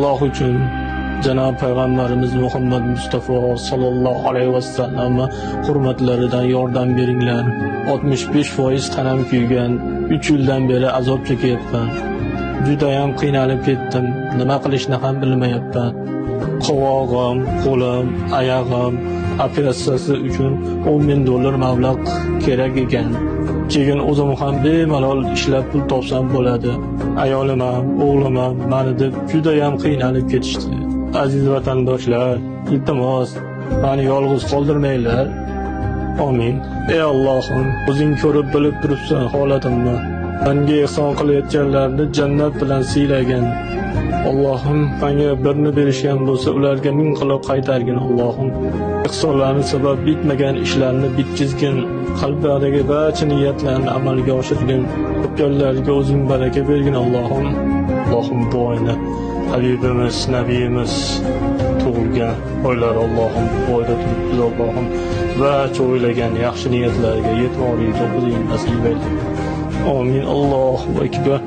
Alloh uchun janob payg'ambarimiz Muhammad Mustafa sallallohu alayhi vasallam hurmatlaridan yordam beringlar. 65% tanam kuygan, 3 yildan beri azob chekyapman. Judayam qiynalib ketdim. Nima qilishni ham bilmayapman. Qovog'im, qo'lim, oyog'im operatsiyasi uchun $10,000 mablag' kerak ekan. Keyin o'zim ham bemalol ishlab pul topsam bo'ladi. Ayolim ham, o'g'lim ham mani deb judayam qiynalib ketishdi. Aziz vatandoshlar, iltimos, meni yolg'iz qoldirmanglar. Amin. Ey Allohim, o'zing ko'rib bilib turibsan holatimni. Menga ehson qilayotganlarni jannat bilan siylagin. Allohim, menga birni berishgan bo'lsa, ularga ming qilib qaytargin Allohim. Ehsonlarni sabab bitmagan ishlarni bitkizgin. Qalblardagi barcha niyatlarni amalga oshirgin. Topganlarga o'zing baraka bergin Allohim. Allohim bu oyni Habibimiz, nabiyimiz tug'ilgan oylar Allohim, bu oyda turibmiz Allohim. Barcha o'ylagan yaxshi niyatlarga yetib o'zing nasib ayla. Amin. Allohu akbar.